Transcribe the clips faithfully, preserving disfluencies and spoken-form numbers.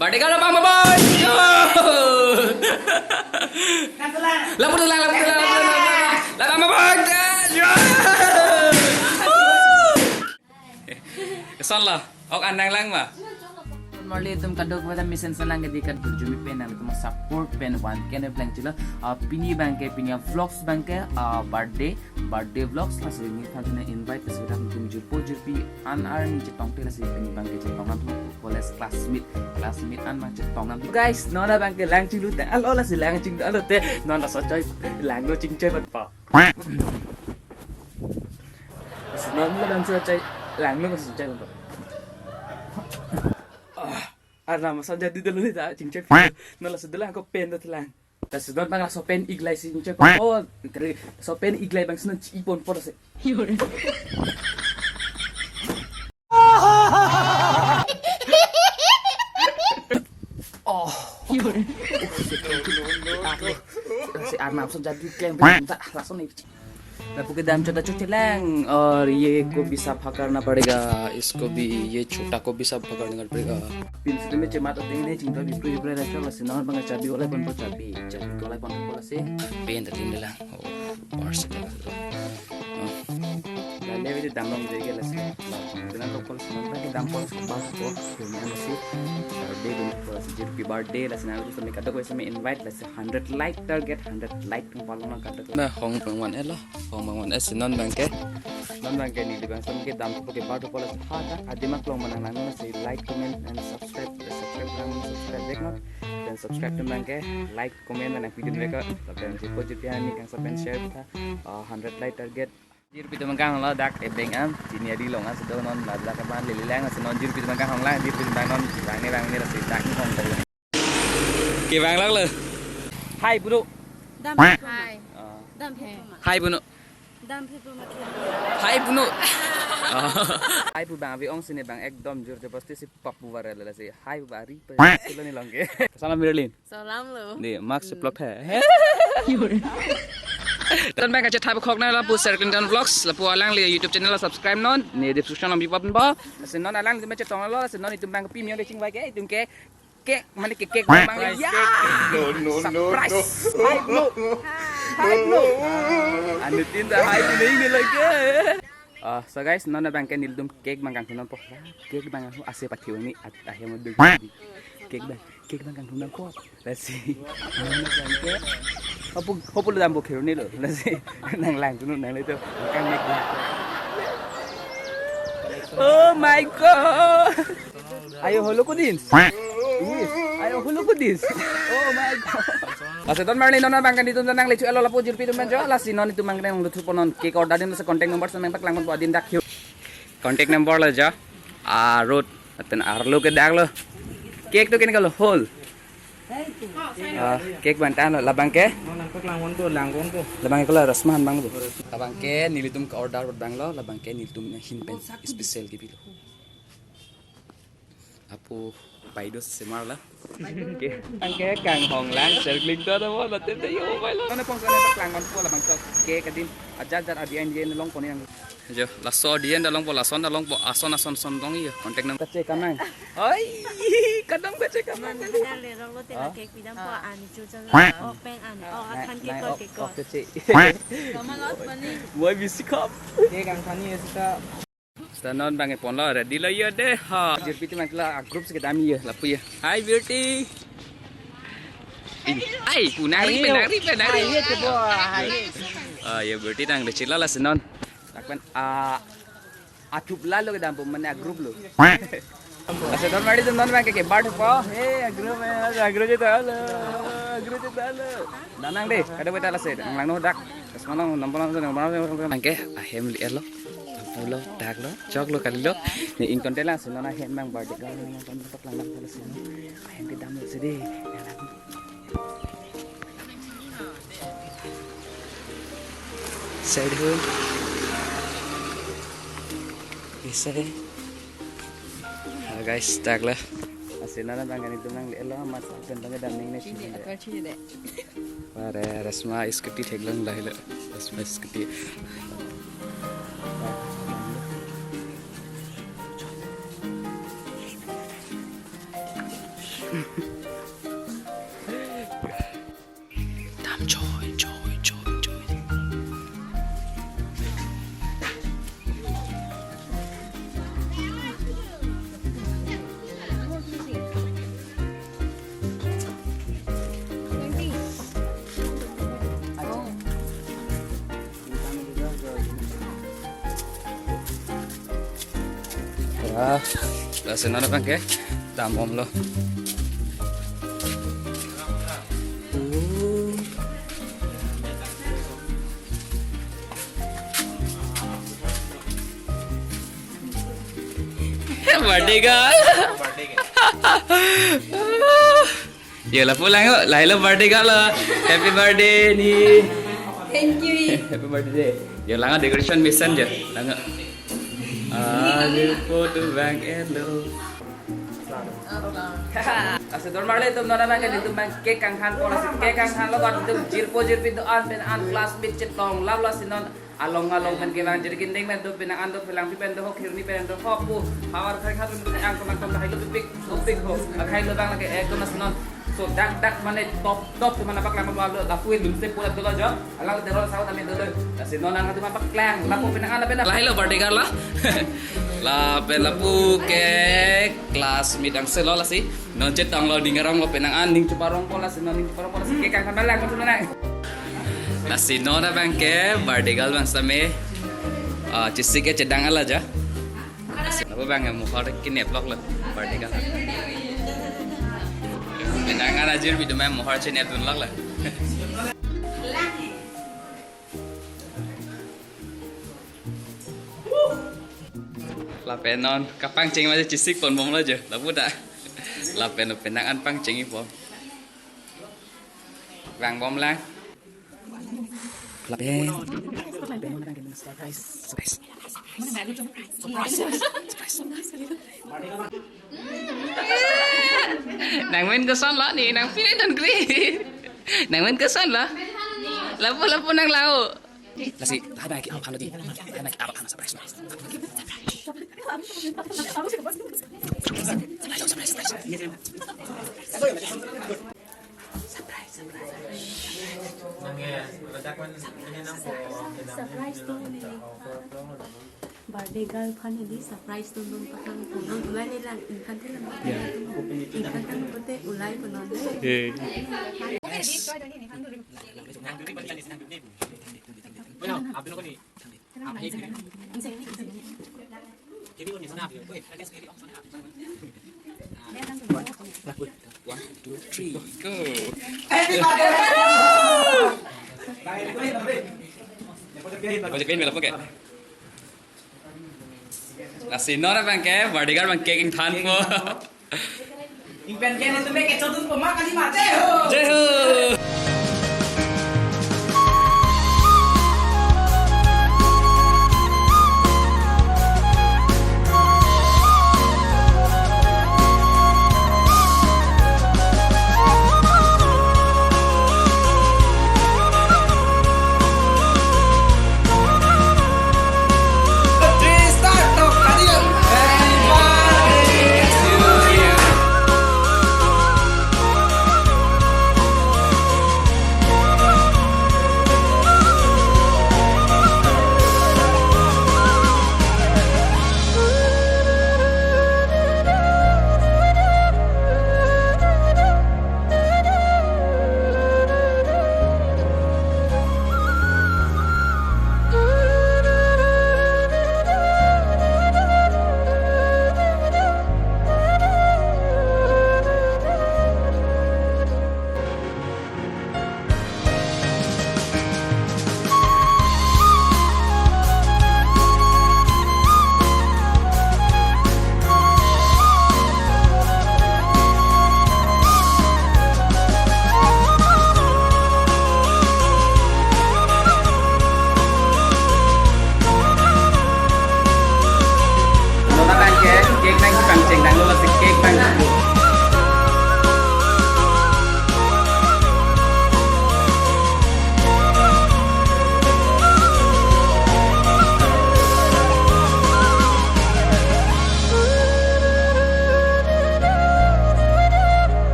Bardega lo Mama Boy. Yo. Lapu lang, lapu lang, lapu lang, lapu lang. Lapu lang, Mama Boy. Yo. Kesan lo. Ok, anang lang ma. Marli atum kadokave ta mesen selang ke di kadokave arjume pen nangtum support pen one K ne pleng chilo. Ah, pini abangke, pini a-vlogs abangke, ah, birthday, birthday vlogs, lasi neliphan ne invite, lasi dak nangtum jirpo jirpi an arni chetongte, lasi pini abangke chetong nangtum college classmate, classmate an abang chetong nangtum. Guys, non abangke lang chinglu tanglo, lasi lang chinglu tanglo te, non laso choi, langlo chingchoi pat pa. Lasi non labangso choi, langlo chingchoi pat pa. Ah, arnam ason jadi dolo ni ta, chingchoi. Non laso dolang ko pen dolang. Lasi non abang laso pen iglai si chingchoi. Oh, kere, laso pen iglai abang si non chi-i ponpo lasi. Oh. Lasi arnam ason jadi klem ta lason ni. Lapu kedam chot ta chot chelang, और ये को भी साफ करना पड़ेगा, इसको भी, ये छोटा को भी साफ करना पड़ेगा। Pin si tumi chemat ateng ne chingthor bipre bipre ra chok, lasi non abang chabi olai ponpo, chabi, chabi olai ponpo lasi. Pen ta tin dolang. Oh, pars ta. Oh. Lale video dam long dege lasi. Dengan ko kol si non abangke dampo lasi, bas ko, punya lasi. Birthday dunpo lasi, jirpi birthday lasi, nangtum kadokave si me invite lasi, hundred like target, hundred like tum palong nang kadokave. Na hong abang van-etlo, hong abang van-et si non abangke. Non abangke neli abang si ke dampo ke bar dopo lasi, ha dak adim aklong ma nang lang lasi, like, comment and subscribe, subscribe lang, subscribe dek non. Then subscribe tum abangke, like, comment dan video mereka, lapen jirpo jirpi an ni kangsa pen share ta, ah, hundred like target. Jirpi tum abang kang lo dak ebeng an, chini adi long an si do non, la dak abang lili lang, lasi non jirpi tum abang kang hong lang, jirpi tum abang non, bang ne bang ne lasi dak ni hong tong. Kevang lang lo. Hai, Bruno. Dam. Hai. Ah. Dam phe puma. Hai, Bruno. Dam phe puma khe. Hai, Bruno. Ah. Hai pu abang ave ong si ne abang ekdom jor jabardasti si papu viral lasi. Hai pu abang ari pe silo ni long ke. Salam Marilyn. Salam lo. Ni mask si plot hai. Ton abang kachetha khok na lapu Sir Clinton Vlogs, lapu alangli YouTube channel subscribe non, ni description along bipap ba. Lasi non alanglitum chetong lo, lasi non itum abang pi miong de chingvai ke, itum ke cake, mane ke cake abang. Surprise ya. Cake. No, no, no, surprise. No. Hai Bruno. Hai Bruno. Anu tin ta hai Bruno ini lagi. Ah, so guys, non abangke nelitum cake abang kangthun nangpo. Cake abang kangthun ase pathiu ni at ahem dun. Cake abang, cake abang kangthun nangpo. Lasi. Hopu, hopu lo dampo khironi lo. Lasi. Nang lang tunu nang le to. Kang mek. Oh my God. Ayo holo ko din. Yes. Ayo holo ko din. Oh my God. Lasi ton marli non abangke nelitum nangle chu elo lapu jirpi tum abang jo. Lasi non itum abang nang lutu ponon cake order din, lasi contact number si nang paklang ponpo adin dak hiu. Contact number lo jo. Ah, road. Aten arlo ke dak lo. Cake to ken kalo hol. Ah, cake abang tan lo labangke. Nang paklang ponpo, lang ponpo. Labangke kalo rasma han abang lo. Labangke nelitum ke order abang lo, labangke nelitum ahin pen special kepilo. Apo paido semar la. Oke. Abangke kanghong lang, circling to ada mo, laten te yo, pai lo. Nang pong sana paklang ponpo labangso cake adin. Ajat jat adian dian long poni ang. Jo, laso adian da longpo, lason da longpo, ason ason son dong iyo. Contact number. Kache kamang. Oi, kadang kache kamang. Nang le rong lo te la cake pidampo ani chu cha. Oh, pen ani. Oh, akhan ke ko ke ko. Kache. Kamalot bani. Why we sikap? Cake ang pani esta. Sanon abangke ponlo, ready lo yo de ha. Jirpi tum abang la group si kedam yo, lapu yo. Hi Beauty. Hai, pu nangri pen, nangri pen, nangri. Hai, ye, coba, hai. Ah, ya Beauty nang de chila lasi non. Lapen, ah, atup lalo kedampo mane a-group lo. Lasi ton marli tum non abangke ke bar po. He, a-group, eh, a-group je ta lo. A-group je ta lo. Danang de, kada beta lasi, nang lang no dak. Kasmano, nang lang, nang lang. Abangke, ahem li elo. Pulo, dak lo, chok lo, kali lo. Ni ingkon de lasi non ahem abang bar dik lo, nang lang lang lasi. Ahem kedam lo si de. Side ho. Isa hai. Ah, guys, dak lo. Lasi non abangke nelitum nangle lo, mas pen abangke dam ning ne. Chini, akar chini de. Pare, Rasma scooty theklong lahelo. Rasma scooty. Dam joy, joy, joy, joy. Ya, lasi non abangke dambomlo. Birthday girl. Yo, lapu lang, oh, lahelo birthday girl lo. Happy birthday, Ni. Thank you. Happy birthday. Yo, lang, decoration mesen jo. Lang. Alu photo bang elo. Lasi dormarli atum, non abangke netum abang cake kangthanpo, lasi cake kangthanlo, atum jirpo jirpi do-an pen an classmate chetong lap, lasi non along along pen kevang, jirkinding pen do, penang an do, Phelangpi pen do ho, Khirni pen do ho pu, havar khai khat pen do, angkong angkong lahelo pipik pipik ho. Akhai lo abang lake ekdom lasi non. So dak dak mane top top tu mana paklang lo, lapu-i lumse pura dolo jo. Alang teron saut ami dolo. Lasi non angkatu mana paklang, lapu penang an lapen lahelo birthday girl la. Lapen lapu ke classmate angselo, lasi non chetonglo, ning aronglo, penang an ning cheparongpo, lasi non ning cheparongpo, lasi cake kangthan lang, kangthan lang. Lasi non abangke birthday girl abang same, ah, chesik ke chedang ala ja. Lasi non abang mohor kenep loklo birthday girl. Penang an ajirpi atum mohor chenep dun loklo. Lapen non kapangcheng ma chesik ponbomlo jo, lapu ta. Lapen penang an pangcheng-ipo. Vangbom lang. Lapen. Surprise. Surprise. Nangmen kosonlo ni, nangpini don kri. Nangmen kosonlo. Lapu lapu nang lao. Lasi, hai bang ki, ano di. Hai bang ki, ano, ano, surprise. Surprise, surprise. Surprise, surprise. Surprise to ni. Birthday girl aphan di surprise dun dun patang, dun dun ulai ni lang, ingkan te lang. Ya. Ingkan te lang pote ulai ko non. Eh. One, two, three, go. Happy birthday! Ojek lain belum pakai. Lasi non abangke birthday girl abang cake ingthanpo. Ingpen ke netum ke chodunpo ma kali ma. Jai ho! Jai ho!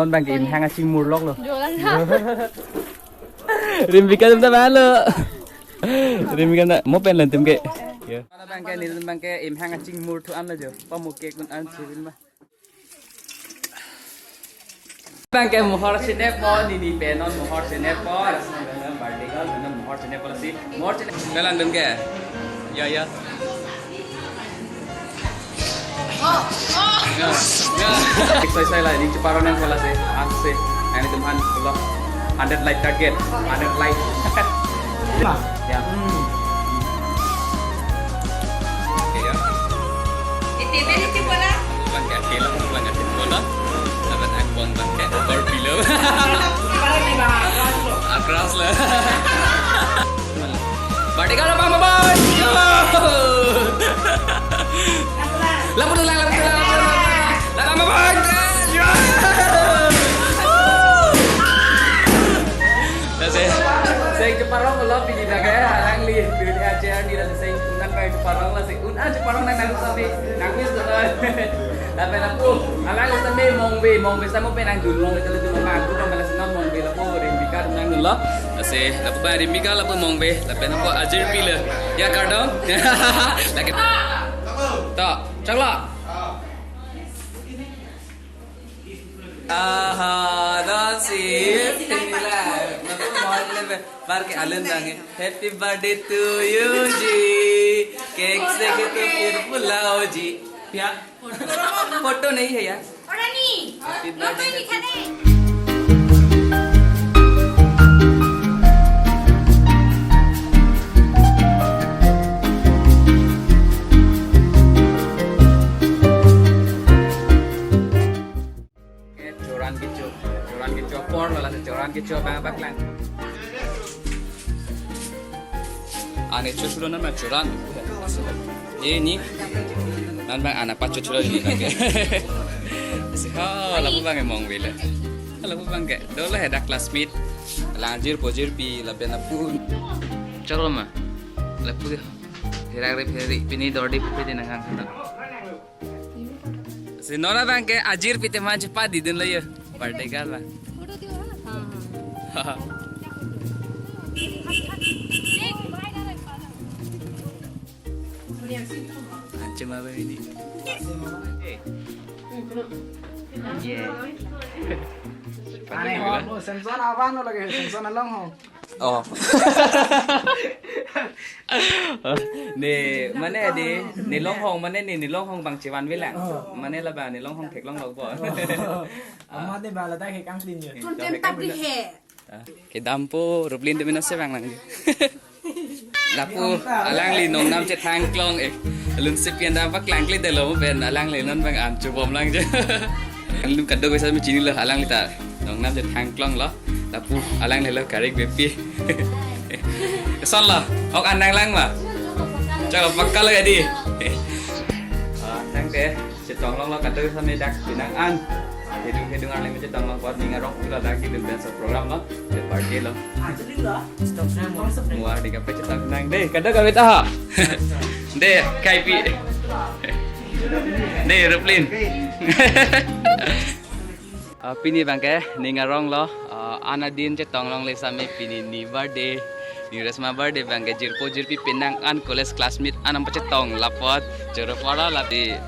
Non abangke imhang achingmur loklo. Jolan ha. Rimbika atum ta balo. Rimbika na mo pen lantum ke. Ya. Mana abangke, nelitum abangke imhang achingmur thu anlo jo. Pamu cake un-an chiril ma. Abangke mohor chinep mo, nini pen non mohor chinep mo. Birthday girl non mohor chinep mo lasi. Mohor chinep. Jalan dun ke. Ya, ya. Ya, ya. Exercise la, neli cheparong nang ko lasi. Ansi, nelitum aphan pulo. Hundred like target. Hundred like. Ya. Hmm. Oke, ya. Iti beri ti bola. Bangke, kelo, bangke, ti bola. Dapat akbong bangke, over below. Across lah. Birthday girl, bang, bang, bang. Yo. Lapu lang, lapu lang, lapu lang. Lapu lang, bang, bang. Yo. Lasi, seng cheparong lo pini abangke, alangli, dunia ajar ni lasi seng un-an abang cheparong lasi, un-an cheparong nang nang sabi, nang wis lo. Lapen lapu, alangli sami mongve, mongve samu pen nangdun, mongve tele dun, mongve aku dong lasi non mongve lapu, Rimbika nangdunlo. Lasi, lapu abang Rimbika lapu mongve, lapen lapu ajirpi le. Ya kardom. Lagi. To, choklo. Aha, dasi, inilah, naku mohon lebe, parke alun dange. Happy birthday to you ji, cake se ke tu pir pulao ji. Ya, photo nahi hai ya. Happy birthday. Eh, choran kecho, choran kecho apor lo, lasi choran kecho abang paklang. Ane cho sulo nama choran. Ye ni. Non abang ana pacho sulo ni abangke. Si ha, lapu abangke mongve le. Lapu abangke. Dolo he dak classmate. Alang ajirpo ajirpi lapen lapu. Choklo ma. Lapu. Hirak rip hiri pini dor di pupi di nangang. Si non abangke ajirpi atum aphan chepadidunlo yo. Birthday girl ba. Anche ma ba ini. Ye. Ane ho, Samson avan lo lagi, Samson along ho. Oh. Ne, mane di, ne longhong, mane ne, ne longhong abang chevanvelang. Oh. Mane labang ne longhong theklonglo bo. Amat ne bala ta he kangklin yo. Chun tem tap ri he. Ah, kedampo Ruplin de mina se vang lang. Lapu alangli nongnam chethang klong eh. Alun si pian da paklang kledetlo pen alangli non abang an chubom lang je. Alun kadokave sami chinilo alangli ta. Nongnam chethang klonglo. Lapu alangli lo karik bepi. Sonlo, ok an nanglang ma. Chalo pakka lo ya di. Ah, thank you. Chetong longlo kadokave sami dak pinang an. Hedung hedung arle me chetong long apot ning arong pulo dak di dun dance program lo. The party lo. Mua di kape chetong nang dei. Kadokave ta ha. Dei, kaipi. Dei, Ruplin. Ah, pini abangke ning arong lo, ah, an adin chetong longle sami pini ne birthday, ne Resma birthday abangke jirpo jirpi pinang an college classmate an nangpachetong lapot choro pora lapi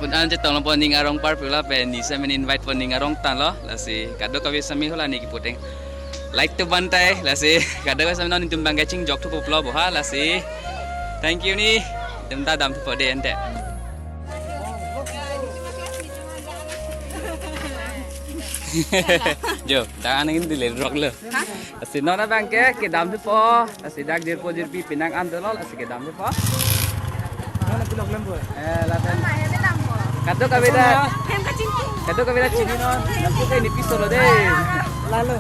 un an chetong lapot ning arong parpula pen ne sami invite pon ning arong tanglo lasi kadokave sami hala ne kiputeng like to bantai lasi kadokave sami non netum abangke chingjok thupo pulo bo ha lasi thank you ne netum ta damthupo dei ante. Jo, tangan ini dile rok lo. Lasi non abangke kedamthupo, lasi dak jirpo jirpi pinang an dolo, lasi kedamthupo. Eh, lapen. Kadokave ta. Kadokave ta chini non. Lapu ke ne piso lo dei. Lalo.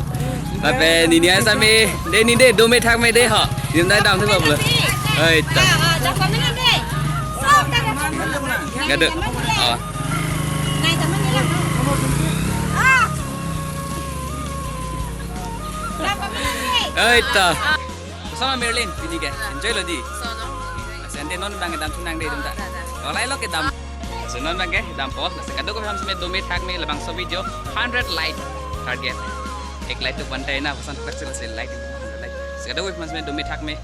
Lapen nini asami, dei ne dei, dome thak me dei ho. Netum ta damthupo pulo. Oi, ta. Kadok. Oh. Oi, ta. Sama Merlin, pini ke. Enjoy lo dei. Sono. Lasi ante non abang kedamthu nang dei netum ta. Olai lo kedam. So non abangke dampo, lasi kadokave aphan seme dome thak me labangso video hundred like target. Ek like to banta na, bosan question lasi like, like. Lasi kadokave aphan seme dome thak me.